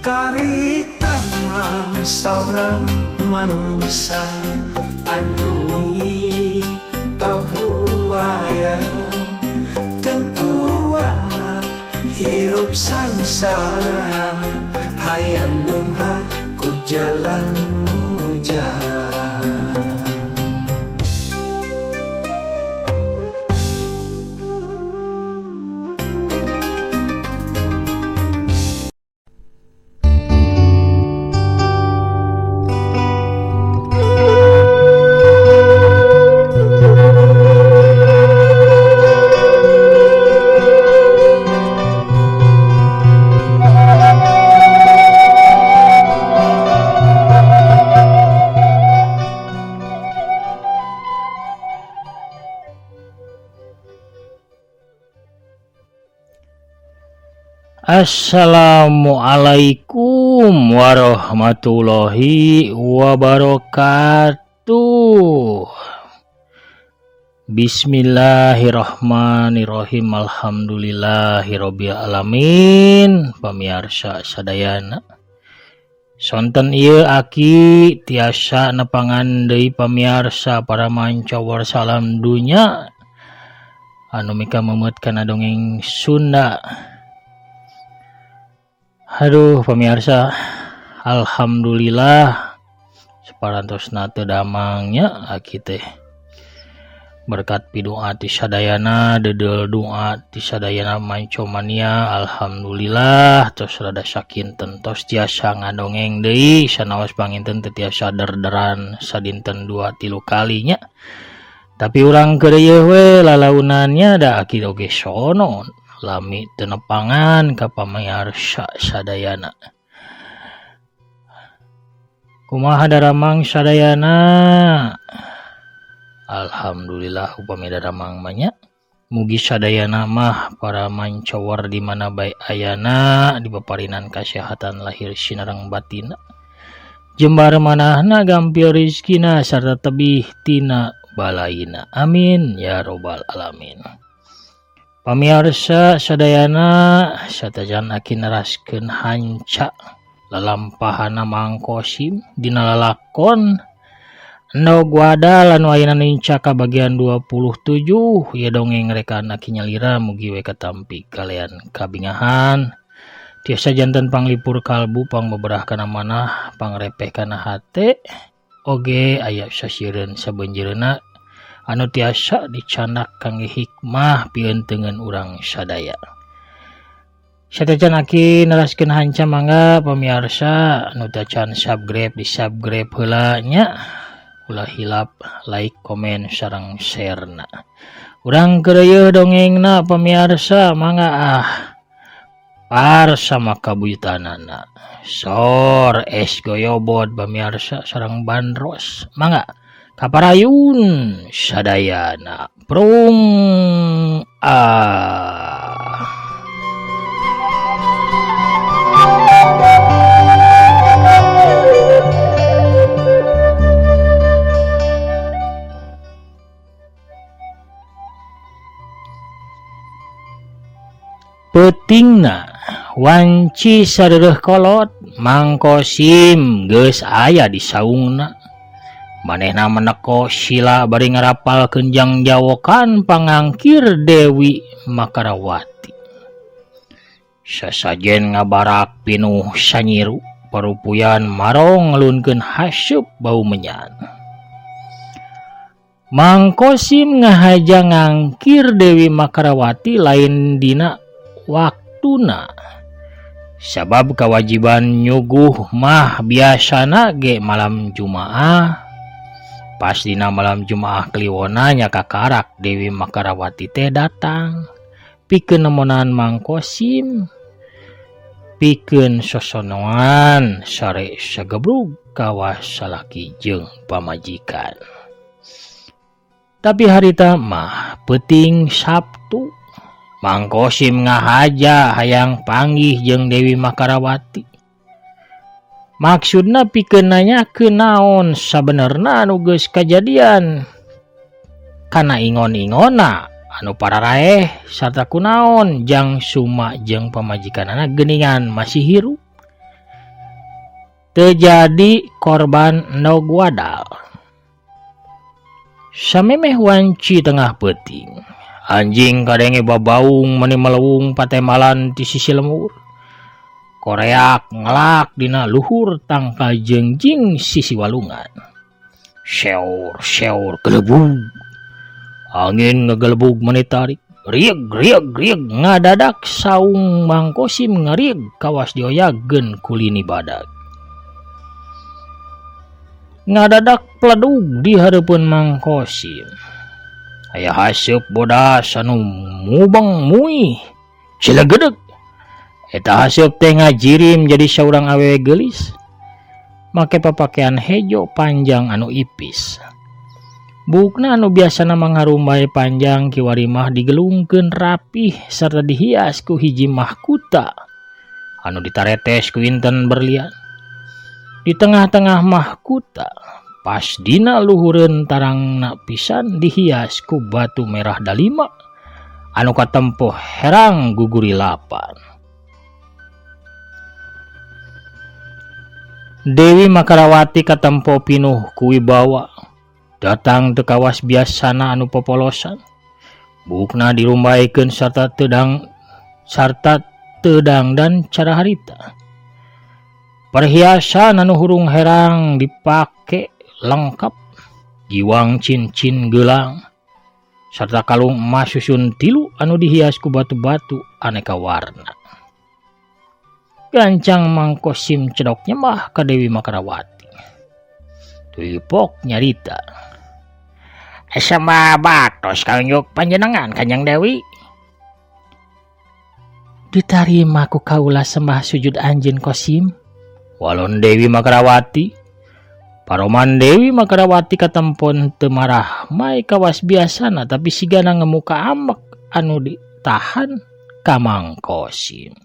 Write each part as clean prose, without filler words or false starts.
Carita saurang manusia anu pabuaya tentua hirup sangsara hayang beunghar ku jalan mujaha. Assalamualaikum warahmatullahi wabarakatuh. Bismillahirrahmanirrahim. Alhamdulillahirabbil alamin. Pamiarsa sadayana, sonten ieu Aki tiasa nepangan deui pamiarsa para manca salam dunya anu mika memeut kana dongeng Sunda. Aduh pemirsa, alhamdulillah saparantosna teu damangnya Aki teh berkat pidoa ti sadayana, deudeuh doa ti sadayana mancomania, alhamdulillah tos rada sakinten tos tiasa ngadongeng deui sanaos panginten teu tiasa derderan sadinten 2 3 kalinya. Tapi urang keur ieu we lalaunannya da Aki oge sono lami teu nepangan ka pamiarsa sadayana. Kumaha daramang sadayana? Alhamdulillah upami daramang mah nya. Mugi sadayana mah para mancowor di mana bae ayana dipaparinan kasehatan lahir sinareng batina. Jembar manahna gampil rizkina sarta tebih tina balaina. Amin ya robbal alamin. Pamiarsa sadayana, satajan Aki neraskeun hanca lalampahana Mang Kosim dina lalakon Endog Wadal anu ayeuna nincak ka bagian 27 ieu dongeng rekan Aki nyalira mugi we katampi kalian kabingahan tiasa janten panglipur kalbu pangbeberah kana manah pangrepeh kana hate oge aya sasieureun sabeunjeureuna anu tiasa dicanak kangge hikmah pieunteuneun urang sadaya. Satacan Aki neraskeun hanca mangga pamiarsa anu tacan subscribe di subscribe heula nya, ulah hilap like, komen sareng share-na. Urang keur ieu dongengna pamiarsa mangga ah par sama kabuyutanana. Sor es goyobod pamiarsa sareng bandros mangga kaparayun sadayana prung ah. Peutingna wanci sareureuh kolot Mang Kosim geus aya di saungna. Manehna meneko sila bari ngarapalkeun jangjawokan pangangkir Dewi Makarawati. Sasajen ngabarak pinuh sanyiru parupuyan marong ngelunkeun haseup bau menyan. Mang Kosim ngahaja ngangkir Dewi Makarawati lain dina waktuna. Sabab kewajiban nyuguh mah biasana ge malam Jumaah. Pas dina malam Jumaah kliwona nya kakarak Dewi Makarawati teh datang pikeun nemonan Mang Kosim, pikeun sosonoan sare sagebrug kawas salaki jeung pamajikan. Tapi harita mah peuting Sabtu, Mang Kosim ngahaja hayang panggih jeung Dewi Makarawati. Maksudna pikeun nanyakeun naon sabenerna anu geus kajadian kana ingon-ingonna anu pararaeh sarta kunaon Jang Suma jeung pamajikanana geuningan masih hirup. Teu jadi korban endog wadal. Samemeh wanci tengah peuting, anjing kadenge babaung mani melewung patemalan ti sisi lemur. Koreak ngelak dina luhur tangkal jengjing sisi walungan. Seur seur gelebug. Angin ngegelebug mani tarik. Rieg rieg rieg ngadadak saung Mang Kosim ngarieg kawas dioyagkeun ku lini badag. Ngadadak pledug di hareupeun Mang Kosim. Aya haseup bodas anu mubeng muih cilegedeg. Eta haseup teh ngajirim jadi saurang awewe geulis. Make papakean hejo panjang anu ipis. Buukna anu biasana mangharumbay panjang kiwari mah digelungkeun rapih sarta dihias ku hiji mahkuta anu ditaretes ku inten berlian. Di tengah-tengah mahkuta, pas dina luhureun tarangna pisan dihias ku batu merah dalima anu katempo herang gugurilapan. Dewi Makarawati katempo pinuh ku wibawa, datang teu kawas biasana anu popolosan. Buukna dirumbaikeun sarta teu dangdan cara harita. Perhiasan anu hurung herang dipake lengkap, giwang cincin gelang sarta kalung emas susun tilu anu dihias ku batu-batu aneka warna. Gancang Mang Kosim cedok nyembah ka Dewi Makarawati. Tuluy pok nyarita. Sembah baktos kaunjuk panjenengan Kanjeng Dewi. Ditarima ku kaula sembah sujud anjeun Kosim. Walon Dewi Makarawati. Paroman Dewi Makarawati katempon teu marah mai kawas biasana tapi sigana ngemuka ambek anu ditahan ka Mang Kosim.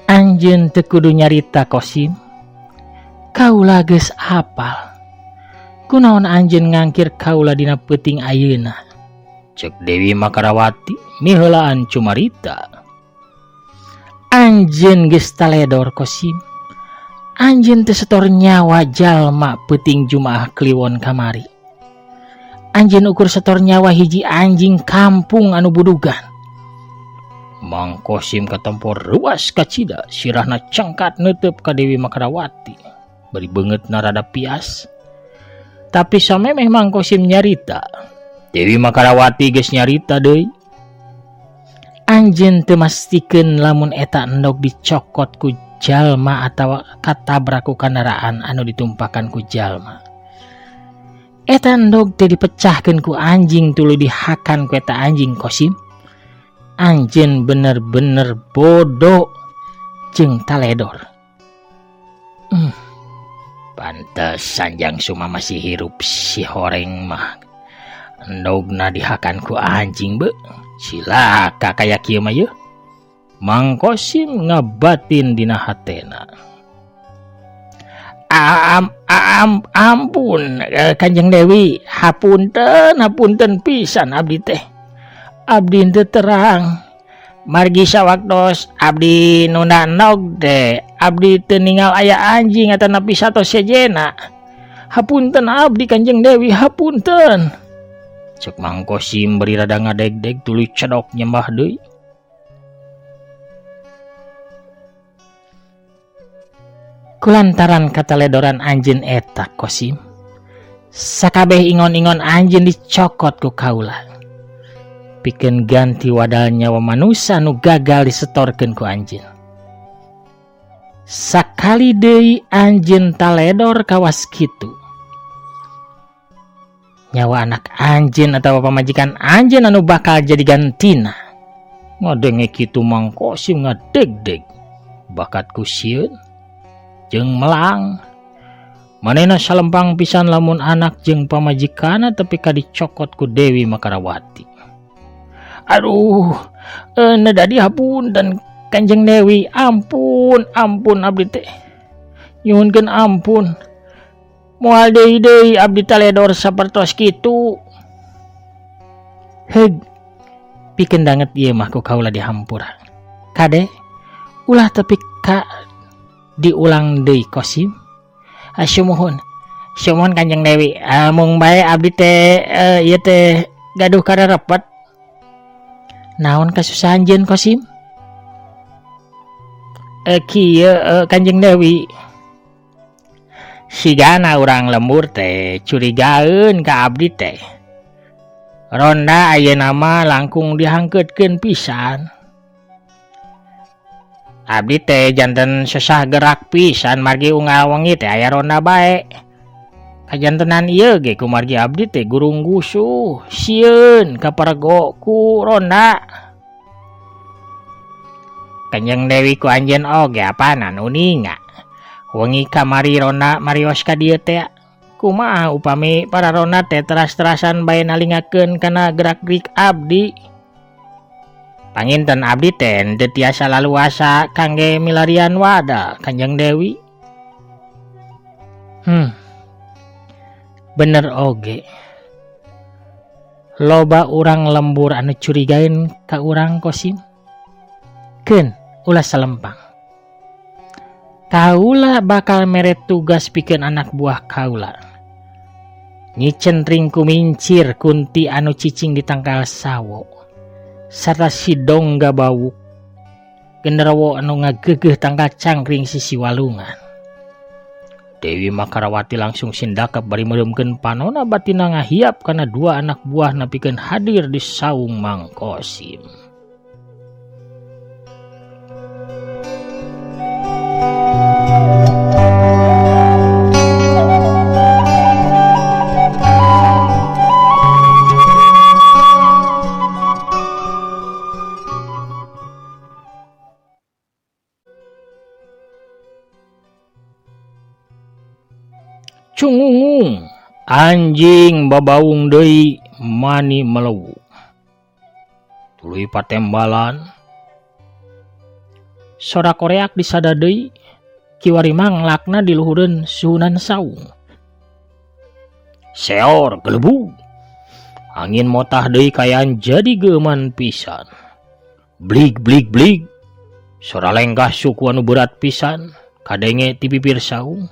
Anjeun teu kudu nyarita Kosim. Kaula geus apal. Kunaon anjeun ngangkir kaula dina peuting ayeuna? Cek Dewi Makarawati miheulaan cumarita. Anjeun geus taledor Kosim. Anjeun teu setor nyawa jalma peuting Jumaah Kliwon kamari. Anjeun ukur setor nyawa hiji anjing kampung anu budugan. Mang Kosim katempor ruas kacida sirahna cengkat neuteub ka Dewi Makarawati. Bari beungeutna rada pias. Tapi samemeh Mang Kosim nyarita, Dewi Makarawati geus nyarita deui. Anjeun teu mastikeun lamun eta endog dicokot ku jalma atawa katabrak ku kandaraan anu ditumpakan ku jalma. Eta endog teh dipecahkeun ku anjing tuluy dihakan ku eta anjing Kosim. Anjeun bener-bener bodoh jeung taledor. Pantesan Jang Suma masih hirup si horeng mah. Endogna dihakan ku anjing be. Cilaka kaya kieu mah yeuh. Mang Kosim ngabatin dina hatena. Ampun Kanjeng Dewi, hapunten hapunten pisan abdi teh. Abdi teu terang. Margi sawaktos abdi nunda endog teh, abdi teu ningal aya anjing atanapi sato sejena. Hapunten abdi Kanjeng Dewi, hapunten. Cek Mang Kosim bari rada ngadegdeg tuluy cedok nyembah deui. Kulantaran kataledoran anjeun eta Kosim, sakabeh ingon-ingon anjeun dicokot ku kaula. Pikeun ganti wadal nyawa manusa nu gagal disetorkeun ku anjeun. Sakali deui anjeun taledor kawas kitu. Nyawa anak anjeun atawa pamajikan anjeun anu bakal jadi gantina. Ngadenge kitu Mang Kosim ngadegdeg. Bakat ku sieun jeung melang. Manehna salempang pisan lamun anak jeung pamajikanna tepi ka dicokot ku Dewi Makarawati. Aduh, dadi hapunten Kanjeng Dewi, ampun, ampun abdi teh. Nyuhunkeun ampun. Moal deui deui abdi taledor sapertos kitu. Heug, pikeun danget ieu mah ku kaula dihampura. Kade, ulah tepi ka diulang deui Kosim. Sumuhun. Sumuhun Kanjeng Dewi. Mung bae abdi teh ieu teh gaduh kararepet. Naon kasusahan jeung Kosim? Kieu Kanjeng Dewi. Sigana urang lembur teh curigaeun ka abdi teh. Ronda ayeuna mah langkung dihangkeutkeun pisan. Abdi teh janten sesah gerak pisan margi unggal wengi teh aya ronda bae. Kajantenan ieu ge kumargi abdi teh gurung gusuh sieun kapergo ku ronda. Kanjeng Dewi ku anjeun oge apanan uninga. Wengi kamari ronda marios ka dieu teh. Kumaha upami para ronda teh teras-terasan bae nalingakeun kana gerak-gerik abdi. Panginten abdi teh henteu tiasa laluasa kangge milarian wada Kanjeng Dewi. Bener oge. Loba urang lembur anu curigaeun ka urang Kosim. Keun ulah salempang. Kaula bakal mere tugas pikeun anak buah kaula. Nyicentring kumincir kunti anu cicing di tangkal sawo. Sarta si dongga bawuk. Genderowo anu ngagegeh tangkal cangkring sisi walungan. Dewi Makarawati langsung sindakep bari meureumkeun panona batina ngahiap kana dua anak buah nepikeun hadir di saung Mang Kosim. Cungungung anjing babaung deui mani melewu. Tuluy patembalan. Sora koreak disada deui kiwari manglakna di luhureun suhunan saung. Seor gelebug. Angin motah deui kayan jadi geuman pisan. Blig blig blig. Sora lenggah suku anu berat pisan kadenge ti pipir saung.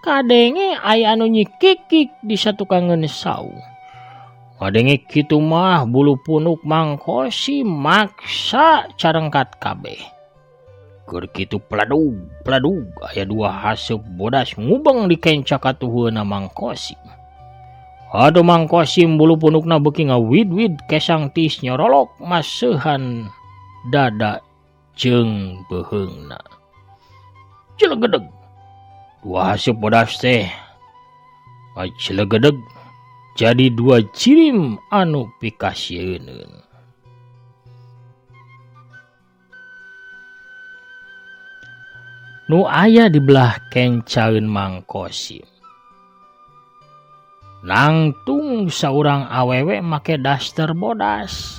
Kadenge aya anu nyikikik di satukangeun saung. Kadenge kitu mah bulu punuk Mang Kosim maksa carengkat kabeh. Keur kitu peladug peladug aya dua haseup bodas ngubeng di kenca katuhueuna Mang Kosim. Aduh Mang Kosim bulu punukna beuki ngawid-wid kesang tiis nyorolok maseuhan dada jeung beuheungna. Cilegedeg. Dua haseup bodas teh cilegedeg jadi dua jirim anu pikasieun. Nu aya di belah kencaeun Mang Kosim. Nangtung saurang awewe make daster bodas.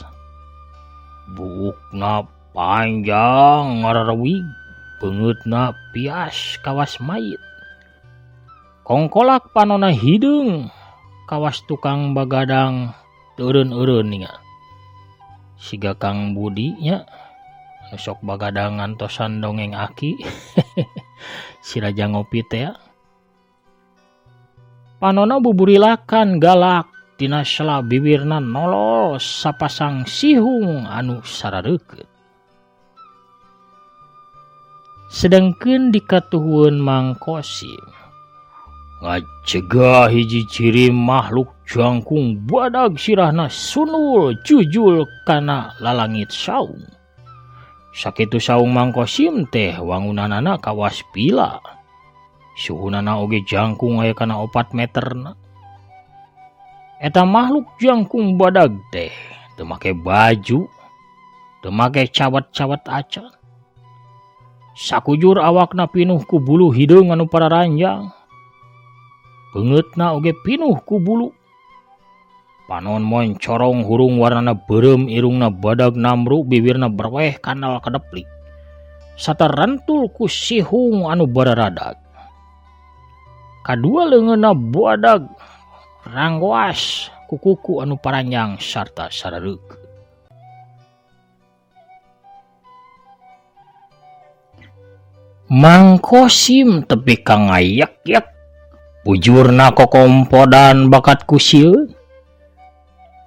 Buukna panjang ngararewig, beungeutna pias kawas mayit. Kongkolak panona hideung kawas tukang bagadang teu eureun-eureun ninga. Siga Kang Budi nya anu sok bagadang ngantosan dongeng aki. Si raja ngopi teh. Panona buburilakan galak tina sela bibirna nolol sapasang sihung anu sarareukeut. Sedengkeun di katuhueun Mang Kosim ngacegah hiji ciri makhluk jangkung badag sirahna sunul jujul kana lalangit saung. Sakitu saung Mang Kosim teh wangunanana kawas pila. Suhunana oge jangkung aya kana 4 meterna. Eta makhluk jangkung badag teh teu make baju, teu make cawat-cawat acan. Sakujur awakna pinuh ku bulu hideung anu pararanjang. Beungeutna oge pinuh ku bulu. Panon moncorong hurung warnana beureum, irungna badag namru, bibirna berweh kanal kadeplik. Sarta rentul ku sihung anu bararadag. Kadua leungeunna badag ranggoas ku kuku anu paranjang sarta sarareuk. Mang Kosim tepi ka ngayek-yek, bujurna kokompodan bakat ku sieun.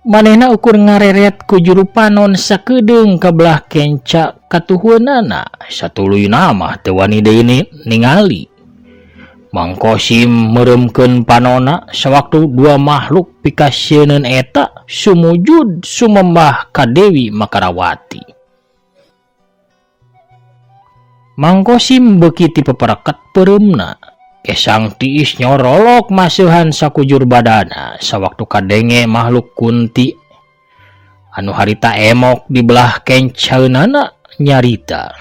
Manehna ukur ngareret ku juru panon sakedeung ka belah kenca katuhueunana, satuluyna mah teu wani deui ningali. Mang Kosim meureumkeun panona sawaktu dua makhluk pikasieun eta sumujud sumembah ka Dewi Makarawati. Mang Kosim beuki ti pepereket peureumna, kesang tiis nyorolok maseuhan sakujur badana sawaktu kadenge makhluk kunti anu harita emok di belah kencaeunana nyarita.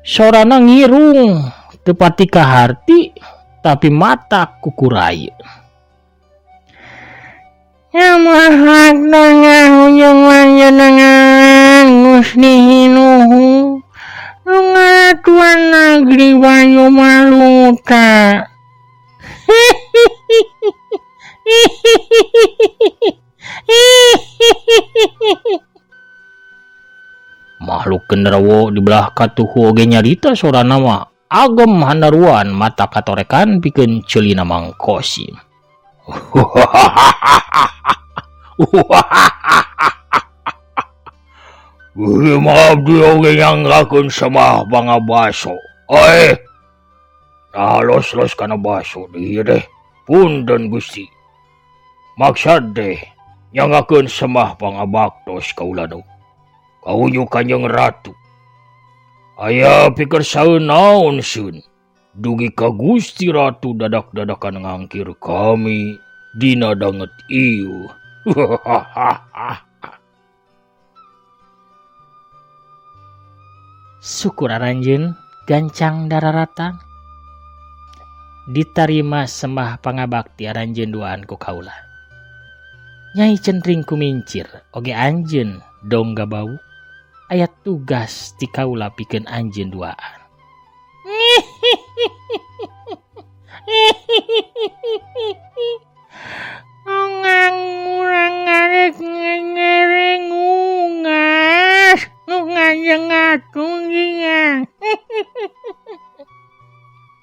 Sorana ngirung teu pati kaharti tapi mata kukurai. Tuan Negeri Banyu Maluta. Makhluk genderuwo di belah katuhu oge nyarita sorana mah agem handaruan mata katorekan pikeun ceulina Mang Kosim. Maaf abdi oge nyanggakeun semah pangabaso. Nah los-los kana baso deui deh. Punten Gusti. Maksad deh nyanggakeun semah pangabaktos kaula nu. Kaunyu Kanjeng Ratu. Aya pikir saeun naon seun. Dugi ka Gusti Ratu dadak-dadakan ngangkir kami dina danget ieu. Syukur aranjeun gancang dararatan ditarima sembah pangabakti aranjeun duaan ku kaula. Nyai Centring kumincir oge anjeun dongga bau aya tugas ti kaula pikeun anjeun duaan.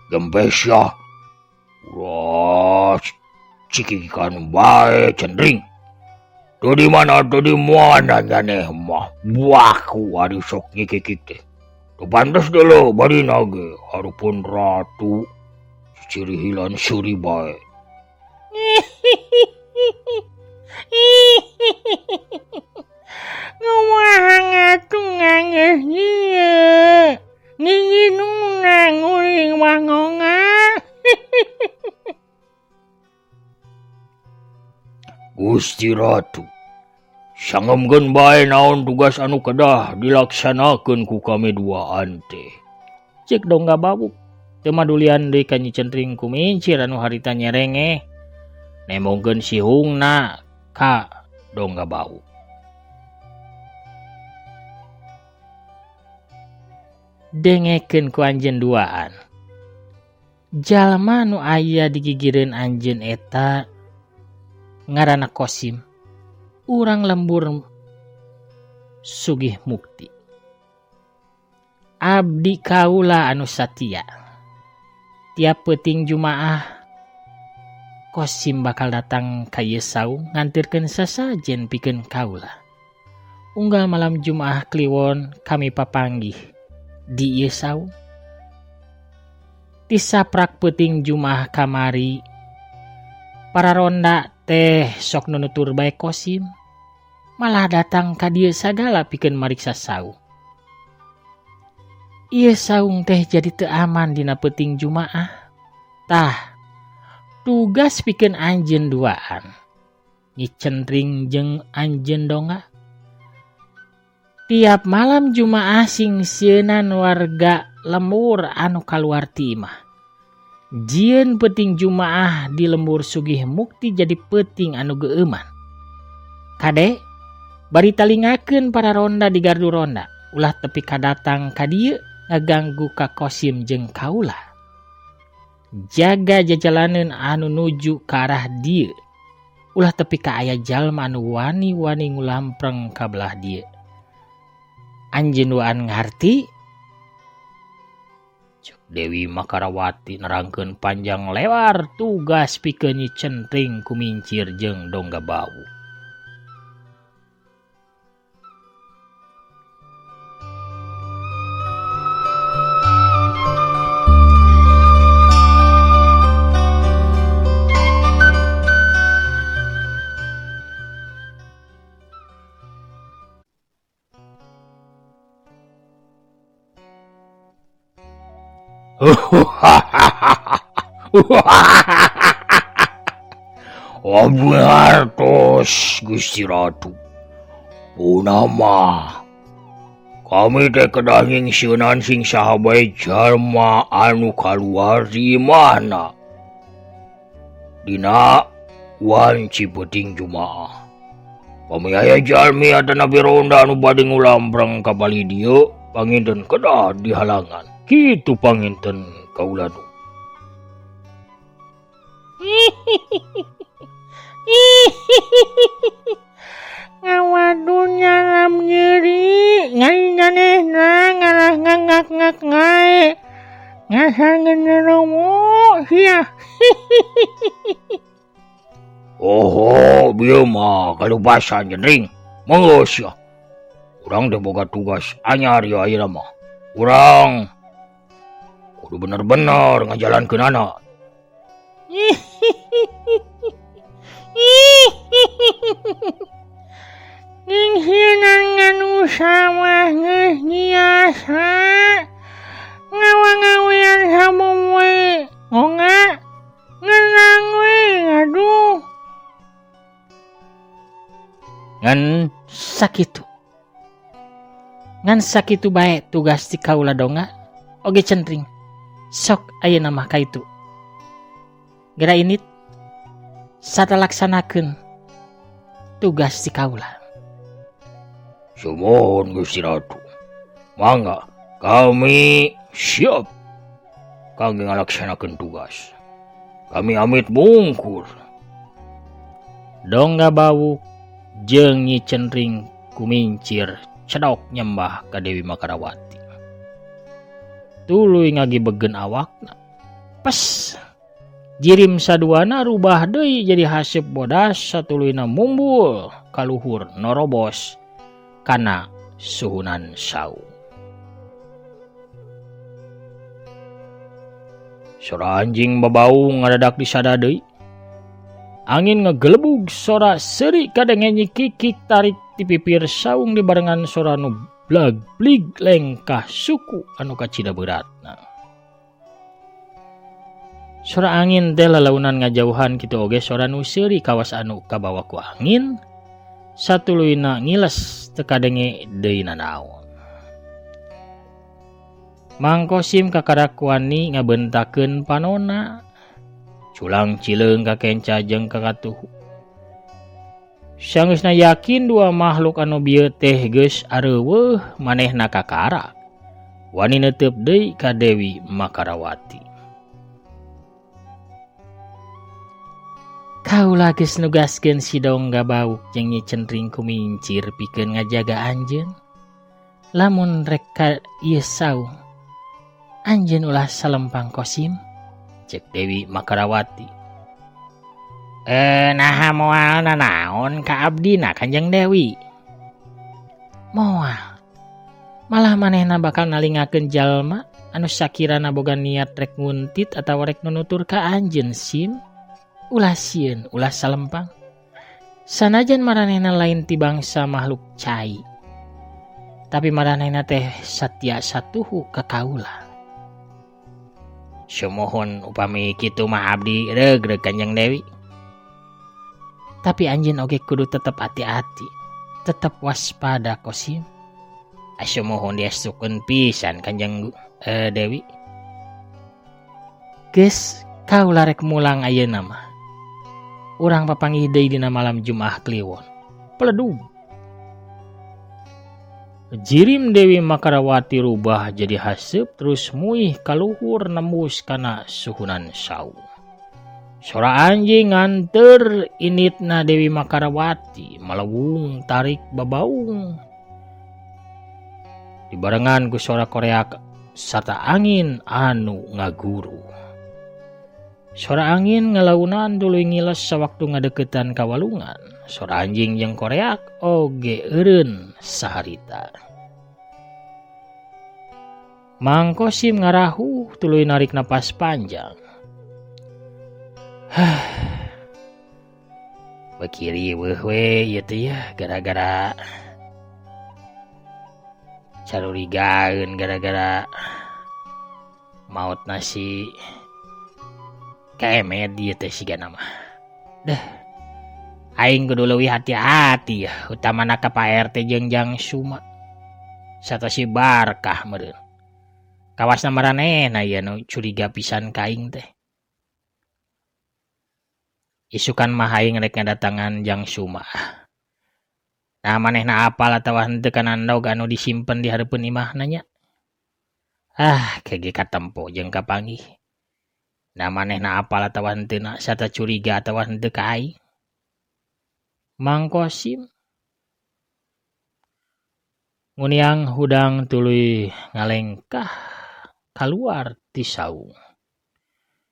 Gempes ya. Wah, cikikan bae Centring. Tuh di mana nyaneh mah. Buahku ari sok nyikikik teh. Tuh pantes dulu bari nage harupun ratu ciri hilan suri bae. Gusti Ratu, sangemkeun bae naon tugas anu kedah dilaksanakeun ku kami duaan teh. Cek dongga babuk teu madulian deui ka Nyi Centring kumincir anu harita nyerengeh. Nemongkeun sihungna ka dongga bau. Dengekeun ku anjeun duaan. Jalma nu aya digigireun anjeun eta ngaranna Kosim, urang lembur Sugih Mukti. Abdi kaula anu satia. Tiap peuting Jumaah Kosim bakal datang ka ieu saung ngantirkeun sasajen pikeun kaula. Unggal malam Jumaah Kliwon kami papanggih di ieu saung. Tisaprak peuting Jumaah kamari para ronda teh sok nunutur bae Kosim malah datang ka dieu sagala pikeun mariksa saung. Ieu saung teh jadi teu aman dina peuting Jumaah. Tah, tugas pikeun anjeun duaan. Nyi Centring jeung Anjeun Dongga. Tiap malam Jumaah singsieunan warga lembur anu kaluar ti imah. Jieun peuting Jumaah di lembur Sugih Mukti jadi peuting anu geueuman. Kade bari talingakeun para ronda di gardu ronda ulah tepi kadatang ka dieu ngaganggu ka Kosim jeung kaula. Jaga jajalaneun anu nuju ka arah dieu. Ulah tepi ka aya jalma anu wani-wani ngulampreng ka belah dieu. Anjeun duaan ngarti? Cek Dewi Makarawati nerangkeun panjang lebar tugas pikeun Nyi Centring kumincir jeung Dongga Bau. Abdi Gusti Ratu Punama kami teh kedah nyingsieunan sing saha bae jalma anu kaluar di imahna dina wanci peuting Jumaah. Pami aya jalmi atanapi ronda anu bade ngulambreng ka bali dieu panginten kedah dihalangan. Kitu panginten kaula nu. Ngawadun nyalam nyeri ngai nganehna ngalah ngangak ngak ngae ngasangeun nyeromo sia. Oho, bieu mah kalupasan jendring. Mangga sia. Urang teh boga tugas anyar ieu ayeuna mah. Urang kudu bener-bener ngajalankeun anak. Nyingsieunan nganu sawah geus biasa. Ngawa-ngawean samoe ngonga ngenang we aduh. Ngan sakitu. Ngan sakitu bae tugas ti kaula Dongga oge Centring. Sok ayeuna mah kaitu. Gera init satalaksanakeun tugas ti kaula. Sumuhun Gusti Ratu. Mangga kami siap kangge ngalaksanakeun tugas. Kami amit mungkur. Dongga Bawuk jeung Nyi Centring kumincir cedok nyembah ka Dewi Makarawati. Tuluy ngagibegen awakna. Pes. Jirim saduana rubah deui jadi haseup bodas satuluyna mumbul kaluhur norobos kana suhunan saung. Sora anjing babaung ngadadak disada deui. Angin ngegelebug sora seuri kadenge Nyi Kikik tarik ti pipir saung dibarengan sora nu blag blig lengkah suku anu kacida beratna. Sora angin teh lalaunan ngajauhan kitu oge sora nu seuri kawas anu kabawa ku angin satuluyna ngiles teu kadenge deui nanaon. Mang Kosim kakarakuani ngabentakeun panona. Culang cileung ka kenca jeung ka katuhu. Sanggeusna yakin dua makhluk anu bieu teh geus areuweuh manehna kakara. Wani neuteub deui ka Dewi Makarawati. Kaula geus nugaskeun si Dongga Bawuk jeung Nyi Centring kumincir pikeun ngajaga anjeun. Lamun rek ka ieu saung, anjeun ulah salempang Kosim, cek Dewi Makarawati. Naha moal nanaon ka abdina Kanjeng Dewi? Moal. Malah manehna bakal nalingakeun jalma anu sakirana boga niat rek nguntit atawa rek nunutur ka anjeun Sim. Ulah sieun, ulah salempang. Sanajan maranehna lain ti bangsa makhluk cai. Tapi maranehna teh satia satuhu ka kaula. Sumuhun upami kitu mah abdi regreg Kanjeng Dewi. Tapi anjeun oge kudu tetep hati-hati, tetep waspada Kosim. Asa mohon diestukeun pisan Kanjeng Dewi. Geus kaula rek mulang ayeuna mah. Urang papanggih deui dina malam Jumaah Kliwon. Peledug. Jirim Dewi Makarawati rubah jadi haseup terus muih kaluhur nembus kana suhunan saung. Sora anjing nganter initna Dewi Makarawati malewung tarik babaung. Dibarengan ku sora koreak sarta angin anu ngaguru. Sora angin ngalaunan tuluy ngiles sawaktu ngadeukeutan ka walungan. Sora anjing jeung koreak oge eureun saharita. Mang Kosim ngarahuh tuluy narik napas panjang. Beuki riweuh we ieu teh yeuh gara-gara carurigaeun gara-gara maotna si Kemed ieu teh sigana mah. Deh. Aing kudu leuwih hati-hati yeuh utamana ka Pak RT jeung Jang Suma. Sarta si Barkah meureun. Kawasna maranehna ieu nu curiga pisan ka aing teh. Isukan mah aing rek ngadatangan Jang Suma. Nah manehna apal atawa henteu kana endog anu disimpen di hareupeun imahna nya. Ah kege katempo jeung kapanggih. Nah manehna apal atawa henteu na sarta curiga atawa henteu ka aing. Mang Kosim nguniang hudang tuluy ngalengkah kaluar ti saung.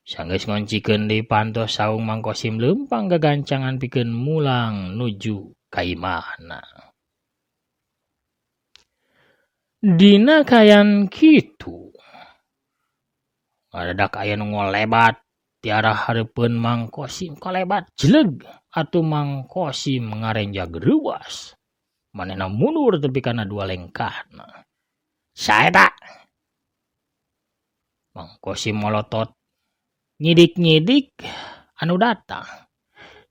Sanggeus ngoncikeun deui pantos saung Mang Kosim leumpang gagancangan pikeun mulang nuju ka imahna. Dina kaayaan kitu ngadadak aya nu ngolebat ti arah hareupeun Mang Kosim kolebat jeleg atuh Mang Kosim ngarenjag reuas. Manehna mundur tepi kana dua lengkahna. Saeta Mang Kosim molotot nyidik-nyidik anu datang.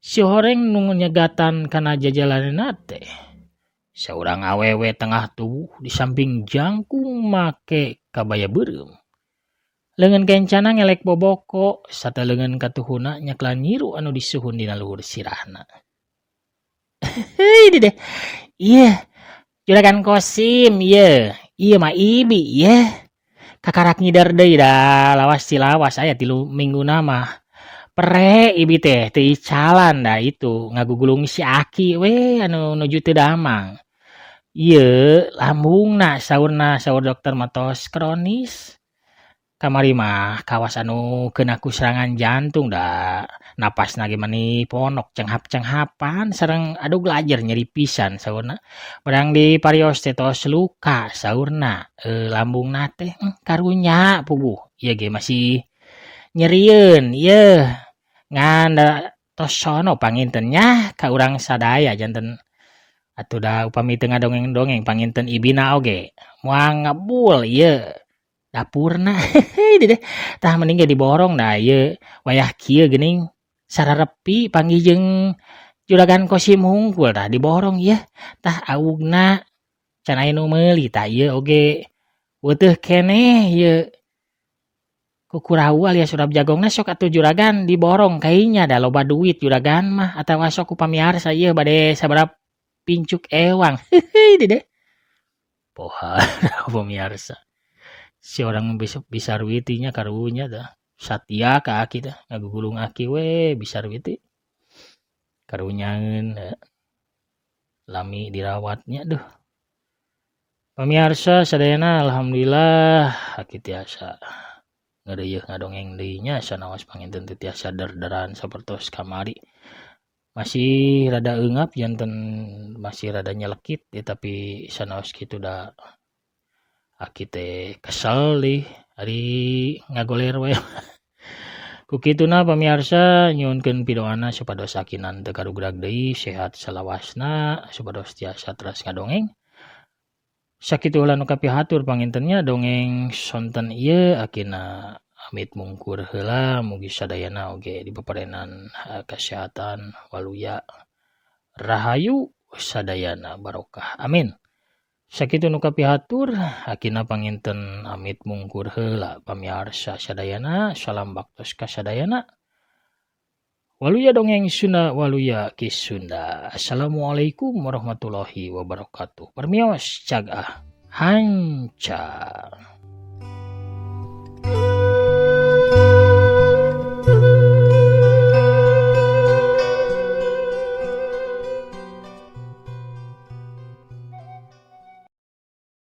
Si horeng nu nyegatan kana jajalanna teh. Saurang awewe tengah tubuh di samping jangkung make kabaya beureum. Leungeun kencana ngelek boboko sarta leungeun katuhuna nyaklan nyiru anu disuhun dina luhur sirahna. Heuy deh. Ieu Juragan Kosim ieu. Ieu mah Ibi ieu. Kakarak ngider deui da lawas ti lawas aya 3 mingguna mah. Pre Ibi teh teu icalan da itu ngagugulung si Aki we anu nuju teu damang. Ieu lambungna saurna saur dokter mah tos kronis. Kamari mah kawas anu kena ku serangan jantung da napasna ge mani ponok cenghap-cenghapan sareng aduh lajer nyeri pisan saurna. Barang di parios teh tos luka saurna lambungna teh karunya puguh ieu ge masih nyerieun ieu ngan da tos sono panginten nya ka urang sadaya janten atuh da upami teu ngadongeng-dongeng panginten ibina oge moal ngebul ieu dapurna deh tah mending ge diborong da ieu wayah kieu geuning sararepi panggih jeung Juragan Kosim hungkul tah diborong ieu tah augna can aya nu meuli tah ieu oge weuteuh keneh ieu kukurau alias urap jagongna sok atuh juragan diborong kainya da loba duit juragan mah atawa sok ku pamiarsa ieu bade sabaraha pincuk ewang deh poha pamiarsa. Si orang bisa ruwitinya karunya dah satya ka aki dah ngagugulung aki we bisa ruwiti karunyaeun lami dirawatnya duh. Pamiarsa sadayana alhamdulillah aki tiasa ngareuyeung ngadongeng deui nya sanaos panginten teu tiasa derderan sapertos kamari. Masih rada eungap janten masih rada nyelekit ya, tapi sanaos kitu da aki teh kesel dih ari ngagoler we. Ku kituna pamiarsa nyuhunkeun pidoana supados akinan teu karugrag deui sehat salawasna supados tiasa teras ngadongeng. Sakitu heula nu kapihatur pangintennya dongeng sonten ieu akina amit mungkur heula mugi sadayana oge dipaparenan kesehatan waluya. Rahayu sadayana barokah amin. Sakitu nu kapihatur akina panginten amit mungkur heula pamiarsa sadayana, salam baktos ka sadayana. Waluya dongeng Sunda, waluya Ki Sunda. Assalamualaikum warahmatullahi wabarakatuh. Permios cag ah hanca.